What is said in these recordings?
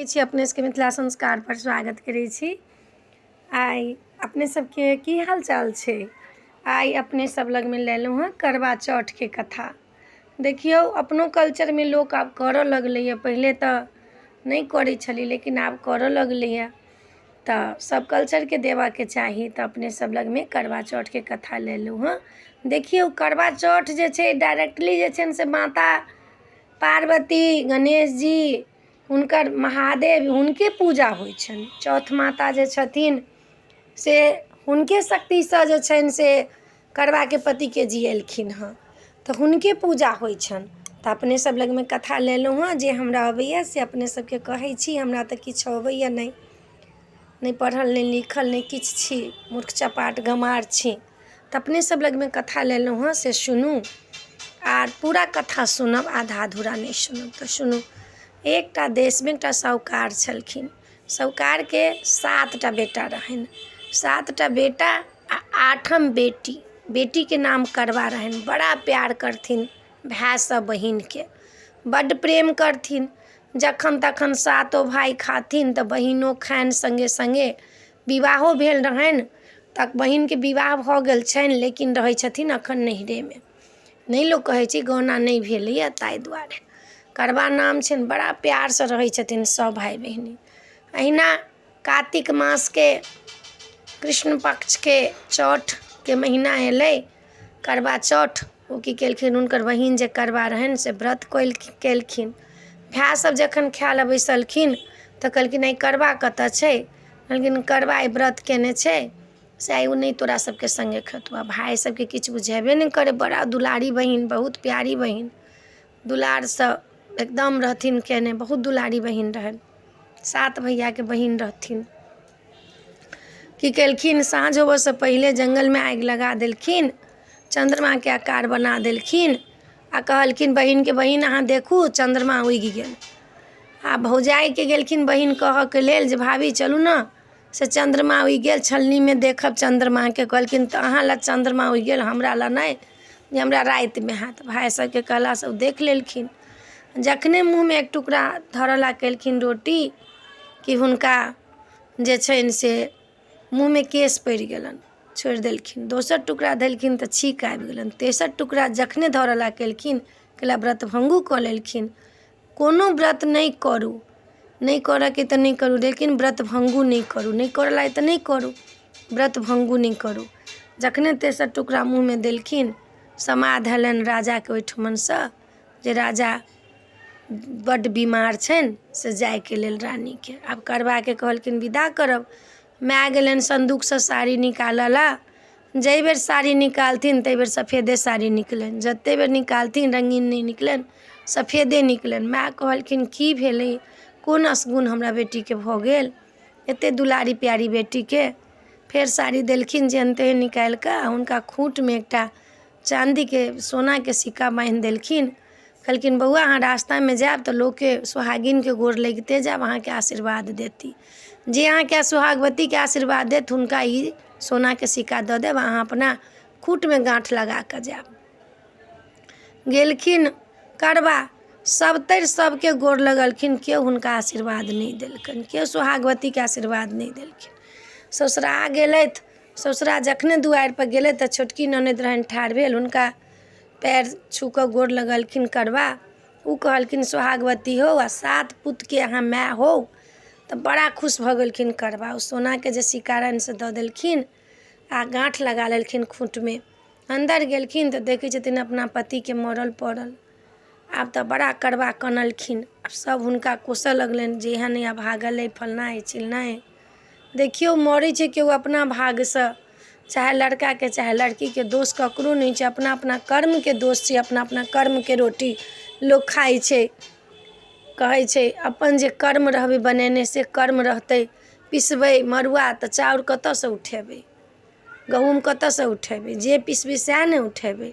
छी अपने सबके मिथिला संस्कारपर स्वागत करै छी। आइ अपने सबके की हाल चाल छै? आइ अपने सब लगमे लेलहुँ हँ करवा चौठके कथा। देखियौ, अपनो कल्चरमे लोक आब करऽ लगलैए। पहिले तऽ नहि करै छलै, लेकिन आब करऽ लगलैए, तऽ सब कल्चरके देबऽके चाही। तऽ अपने सब लगमे करवा चौठके कथा लेलहुँ हँ। देखियौ, करवा चौठ जे छै, डायरेक्टली जे छै से माता पार्वती, गणेश जी, हुनकर महादेव, हुनके पूजा होइ छनि। चौथ माता जे छथिन से हुनके शक्तिसँ जे छनि से करबाके पतिके जियेलखिन हँ, तऽ हुनके पूजा होइ छनि। तऽ अपने सब लगमे कथा लेलहुँ हँ। जे हमरा अबैए से अपने सबके कहै छी। हमरा तऽ किछु अबैए नहि, नहि पढ़ल, नहि लिखल, नहि किछु छी, मूर्ख चपाट गमार छी। तऽ अपने सब लगमे कथा लेलहुँ हँ, से सुनू आर पूरा कथा सुनब, आधा अधूरा नहि सुनब। तऽ सुनू, एकटा देशमे एकटा साहुकार छलखिन। साहुकारके 7टा बेटा रहनि, 7टा बेटा आ 8म बेटी। बेटीके नाम करबा रहनि। बड़ा प्यार करथिन भायसँ, बहिनके बड्ड प्रेम करथिन। जखन तखन सातो भाय खाथिन तऽ बहिनो खानि सङ्गे सङ्गे। विवाहो भेल रहनि, तऽ बहिनके विवाह भऽ गेल छनि, लेकिन रहै छथिन एखन नैहरेमे। नहि लोक कहै छै गौना नहि भेलैए, ताहि दुआरे करबा नाम छनि। बड़ा प्यारसँ रहै छथिन सभ भाय बहिनी। अहिना कातिक मासके कृष्ण पक्षके चौठके महीना अयलै, करबा चौठ। ओ की केलखिन? हुनकर बहिन जे करबा रहनि से व्रत केलखिन। भाय सब जखन खाय लए बैसलखिन तऽ कहलखिन, आइ करबा कतऽ छै? कहलखिन, करबा आइ व्रत केने छै, से आइ ओ नहि तोरा सबके सङ्गे खेतौ। आ भाय सबके किछु बुझेबे नहि करै। बड़ा दुलारी बहिन, बहुत प्यारी बहिन, दुलारसँ एकदम रहथिन केने। बहुत दुलारी बहिन रहनि, 7 भैयाके बहिन रहथिन। की केलखिन? साँझ होबऽसँ पहिले जङ्गलमे आगि लगा देलखिन, चन्द्रमाके आकार बना देलखिन आ कहलखिन बहिनके, बहिन अहाँ देखू, चन्द्रमा उगि गेल। आ भौजाइके गेलखिन बहिन कहऽके लेल जे भाभी, चलू ने, से चन्द्रमा उगि गेल, छलनीमे देखब चन्द्रमाके। कहलखिन, तऽ अहाँ लए चन्द्रमा उगि गेल, हमरा लए नहि, जे हमरा रातिमे हैत। भाय सबके कहलासँ ओ देख लेलखिन। जखने मुँहमे एक टुकड़ा धरऽ ला केलखिन रोटी कि हुनका जे छनि से मुँहमे केश पड़ि गेलनि, छोड़ि देलखिन। दोसर टुकड़ा देलखिन तऽ छीँक आबि गेलनि। तेसर टुकड़ा जखने धरऽ ला केलखिन, कैला व्रत भङ्गो कऽ लेलखिन। कोनो व्रत नहि करू, नहि करऽके तऽ नहि करू, लेकिन व्रत भङ्गो नहि करू। नहि करऽ लायक तऽ नहि करू, व्रत भङ्गो नहि करू। जखने तेसर टुकड़ा मुँहमे देलखिन, समाद हेलनि राजाके ओहिठमनसँ जे राजा बड्ड बीमार छनि, से जाइके लेल रानीके। आब करबाके कहलखिन विदा करब। माय गेलनि सन्दूकसँ साड़ी निकालऽ ला। जाहि बेर साड़ी निकालथिन ताहि बेर सफेदे साड़ी निकलनि। जते बेर निकालथिन, रङ्गीन नहि निकलनि, सफेदे निकलनि। माय कहलखिन, की भेलै? कोन असगुन हमरा बेटीके भऽ गेल, एते दुलारी प्यारी बेटीके? फेर साड़ी देलखिन जेहन तेहन निकालि कऽ। हुनका खूँटमे एकटा चाँदीके सोनाके सिक्का बान्हि देलखिन। कहलखिन, बौआ, अहाँ रास्तामे जायब तऽ लोकके, सोहागिनके गोर लगिते जायब, अहाँके आशीर्वाद देती। जे अहाँके सोहागवतीके आशीर्वाद देत, हुनका ई सोनाके सिक्का दऽ देब, अहाँ अपना खूँटमे गाँठ लगा कऽ जायब। गेलखिन करबा, सभतरि सभके गोर लगलखिन, केओ हुनका आशीर्वाद नहि देलकनि, केओ सोहागवतीके आशीर्वाद नहि देलखिन। ससुरा गेलथि। ससुरा जखने दुआरिपर गेलथि तऽ छोटकी ननदि रहनि ठाढ़ भेल। हुनका पएर छू कऽ गोर लगलखिन करबा। ओ कहलखिन, सोहागवती हो आ 7 पुतके अहाँ माय हो। तऽ बड़ा खुश भऽ गेलखिन करबा। ओ सोनाके जे सिक्का रहनि से दऽ देलखिन आ गाँठ लगा लेलखिन खूँटमे। अन्दर गेलखिन तऽ देखै छथिन अपना पतिके मरल पड़ल। आब तऽ बड़ा करबा कनलखिन। आब सब हुनका कोसऽ लगलनि जे एहन अभागल अइ, फल्लाँ अइ, चिल्लाँ अइ। देखियौ, मरै छै केओ अपना भागसँ, चाहे लड़काके चाहे लड़कीके, दोष ककरो नहि छै, अपना अपना कर्मके दोष छै। अपना अपना कर्मके रोटी लोक खाइ छै। कहै छै, अपन जे कर्म रहबै बनेने से कर्म रहतै। पिसबै मड़ुआ तऽ चाउर कतऽसँ उठेबै? गहूँम कतऽसँ उठेबै? जे पिसबै सएह ने उठेबै।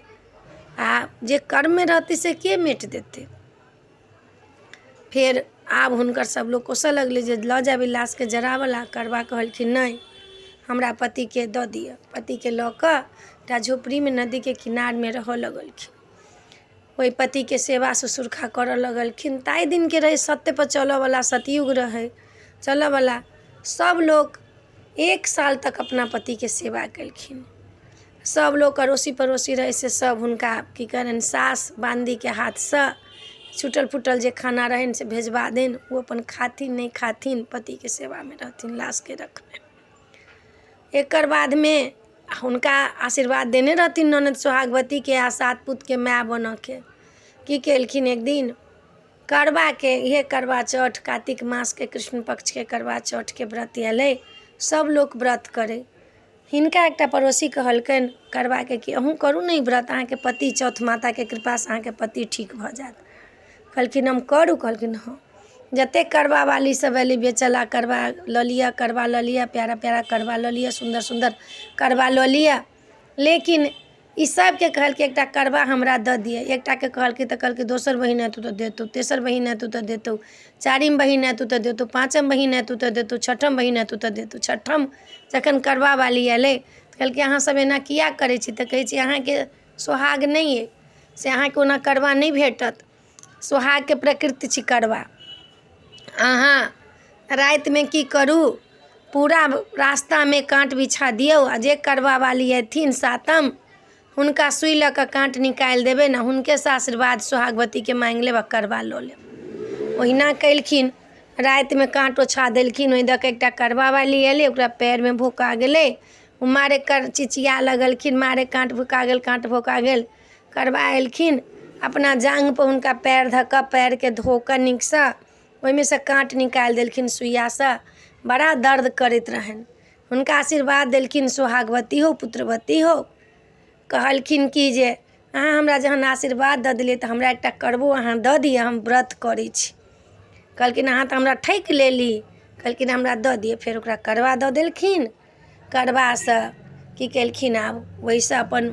आ जे कर्ममे रहतै से के मेट देतै? फेर आब हुनकर सब लोक कोसऽ लगलै जे लऽ जायब ई लाशके जराबऽ ला। करबा कहलखिन, नहि, हमरा पतिके दऽ दिअ। पतिके लऽ कऽ एकटा झोपड़ीमे नदीके किनारमे रहऽ लगलखिन। ओहि पतिके सेवा ससुरखा करऽ लगलखिन। ताहि दिनके रहै सत्यपर चलऽवला, सतयुग रहै चलऽवला। सब लोक 1 साल तक अपना पतिके सेवा केलखिन। सब लोक अड़ोसी पड़ोसी रहै से सब हुनका की करनि, सास बान्दीके हाथसँ छूटल फूटल जे खाना रहनि से भेजबा देनि, ओ अपन खाथिन नहि खाथिन, पतिके सेवामे रहथिन लाशके रखने। एकर बादमे हुनका आशीर्वाद देने रहथिन ननद सोहागवतीके आ 7 पुतके माय बनऽके। की केलखिन, एक दिन करबाके इहे करवा चौठ, कार्तिक मासके कृष्ण पक्षके करवा चौठके व्रत अयलै, सब लोक व्रत करै। हिनका एकटा पड़ोसी कहलकनि करबाके कि अहूँ करू ने ई व्रत, अहाँके पति चौथ माताके कृपासँ अहाँके पति ठीक भऽ जायत। कहलखिन हम करू? कहलखिन हँ। जतेक करबा वाली सब अयली बेचऽ ला, करबा लऽ लिअ, करबा लऽ लिअ, प्यारा प्यारा करबा लऽ लिअ, सुन्दर सुन्दर करबा लऽ लिअ। लेकिन ई सबके कहलकै एकटा करबा हमरा दऽ दिअ। एकटाके कहलकै तऽ कहलकै दोसर बहिन एतौ तऽ देतौ, तेसर बहिन एतौ तऽ देतौ, चारिम बहिन एतौ तऽ देतौ, पाँचम बहिन एतौ तऽ देतौ, छठम बहिन एतौ तऽ देतौ। छठम जखन करबा वाली अयलै तऽ कहलकै अहाँ सब एना किया करै छी? तऽ कहै छी अहाँके सोहाग नहि अइ, से अहाँके ओना करबा नहि भेटत, सोहागके प्रकृति छी करबा। अहाँ रातिमे की करू, पूरा रास्तामे काँट बिछा दियौ आ जे करबा वाली अयथिन सातम, हुनका सुइ लऽ कऽ काँट निकालि देबै ने, हुनकेसँ आशीर्वाद सोहागवतीके माँगि लेब आ करबा लऽ लेब। ओहिना केलखिन, रातिमे काँट ओछा देलखिन। ओहि दऽ कऽ एकटा करबा वाली अयलै, ओकरा पएरमे भोका गेलै, ओ मारे कर चिचिया लगलखिन, मारे काँट भोका गेल, काँट भोका गेल। करबा एलखिन, अपना जाँघपर हुनका पएर धऽ कऽ पएरके धो कऽ नीकसँ ओहिमे सँ काँट निकालि देलखिन सुइयासँ। बड़ा दर्द करैत रहनि। हुनका आशीर्वाद देलखिन, सोहागवती हो, पुत्रवती हो। कहलखिन कि जे अहाँ हमरा जहन आशीर्वाद दऽ देलियै तऽ हमरा एकटा करबो अहाँ दऽ दिअ, हम व्रत करै छी। कहलखिन अहाँ तऽ हमरा ठकि लेली। कहलखिन हमरा दऽ दिअ। फेर ओकरा करबा दऽ देलखिन। करबासँ की केलखिन, आब ओहिसँ अपन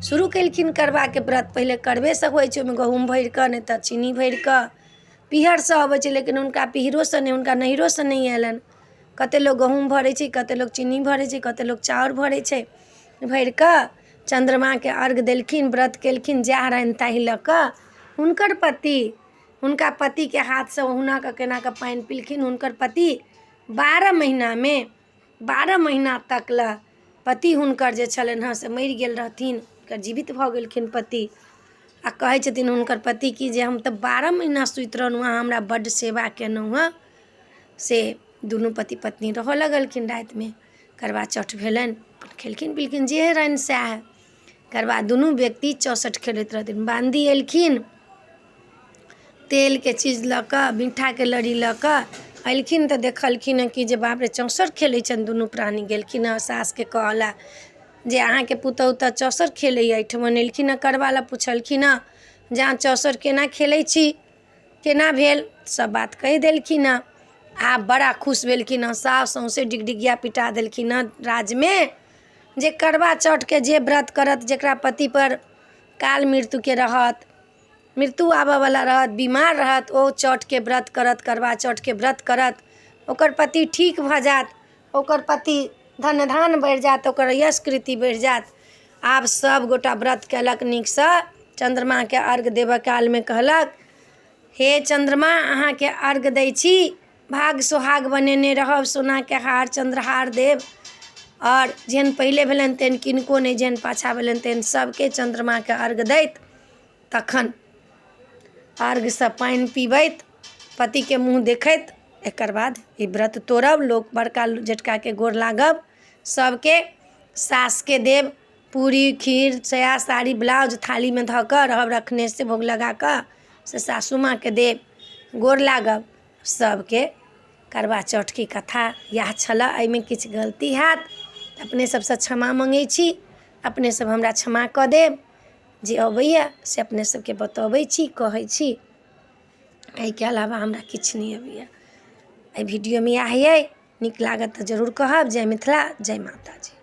शुरू केलखिन करबाके व्रत। पहिले करबेसँ होइ छै, ओहिमे गहूँम भरि कऽ नहि तऽ चीनी भरि कऽ पीहरसँ अबै छै, लेकिन हुनका पीहरोसँ नहि, हुनका नैहरोसँ नहि अयलनि। कते लोक गहूँम भरै छै, कते लोक चीनी भरै छै, कते लोक चाउर भरै छै। भरि कऽ चन्द्रमाके अर्घ देलखिन, व्रत केलखिन, जएह रहनि ताहि लऽ कऽ। हुनकर पति हुनका पतिके हाथसँ ओहुना कऽ केना कऽ पानि पीलखिन। हुनकर पति 12 महीनामे 12 महीना तक लए पति हुनकर जे छलनि हँ से मरि गेल रहथिन, हुनकर जीवित भऽ गेलखिन पति। आ कहै छथिन हुनकर पति कि जे हम तऽ 12 महीना सुति रहलहुँ, अहाँ हमरा बड्ड सेवा केलहुँ हँ। से दुनू पति पत्नी रहऽ लगलखिन। रातिमे करवा चौठ भेलनि, अपन खेलखिन पीलखिन जे रहनि सएह। तकर बाद दुनू व्यक्ति चौसठ खेलैत रहथिन। बान्दी एलखिन, तेलके चीज लऽ कऽ, मीठाके लड़ी लऽ कऽ एलखिन तऽ देखलखिन हँ कि जे बाप रे, चौसठ खेलै छनि दुनू प्राणी। गेलखिन हँ सासके कहऽ लए जे अहाँके पुतहु तऽ चौसठ खेलैए। एहिठमन एलखिन हँ करबा लए, पुछलखिन हँ जे अहाँ चौसठ केना खेलै छी, केना भेल? सब बात कहि देलखिन हँ। आब बड़ा खुश भेलखिन हँ सास, सौँसे डिगडिगिया पिटा देलखिन हँ राजमे जे करबा चौठके जे व्रत करत, जकरा पतिपर काल मृत्युके रहत, मृत्यु आबऽवला रहत, बीमार रहत, ओ चौठके व्रत करत, करबा चौठके व्रत करत, ओकर पति ठीक भऽ जायत, ओकर पति धन धान बढ़ि जायत, ओकर यश कृति बढ़ि जायत। आब सब गोटा व्रत केलक नीकसँ। चन्द्रमाके अर्घ देबऽ कालमे कहलक, हे चन्द्रमा, अहाँके अर्घ दै छी, भाग सोहाग बनेने रहब, सोनाके हार चन्द्रहार देब। आओर जेहन पहिले भेलनि तेहन किनको नहि, जेहन पाछाँ भेलनि तेहन सबके चन्द्रमाके अर्घ दैत, तखन अर्घसँ पानि पीबैत, पतिके मुँह देखैत, एकर बाद ई व्रत तोड़ब। लोक बड़का जेठकाके गोर लागब, सबके सासके देब पूरी खीर साया साड़ी ब्लाउज थालीमे धऽ कऽ रहब रखने, से भोग लगा कऽ से सासू माँके देब, गोर लागब सबके। करबा चौठके कथा इएह छलऽ। एहिमे किछु गलती हैत तऽ अपने सबसँ क्षमा मङ्गै छी, अपने सब हमरा क्षमा कऽ देब। जे अबैए से अपने सबके बतबै छी, कहै छी, एहिके अलावा हमरा किछु नहि अबैए। एहि वीडियोमे इएह अइ, नीक लागत तऽ जरूर कहब। जय मिथिला, जय माताजी।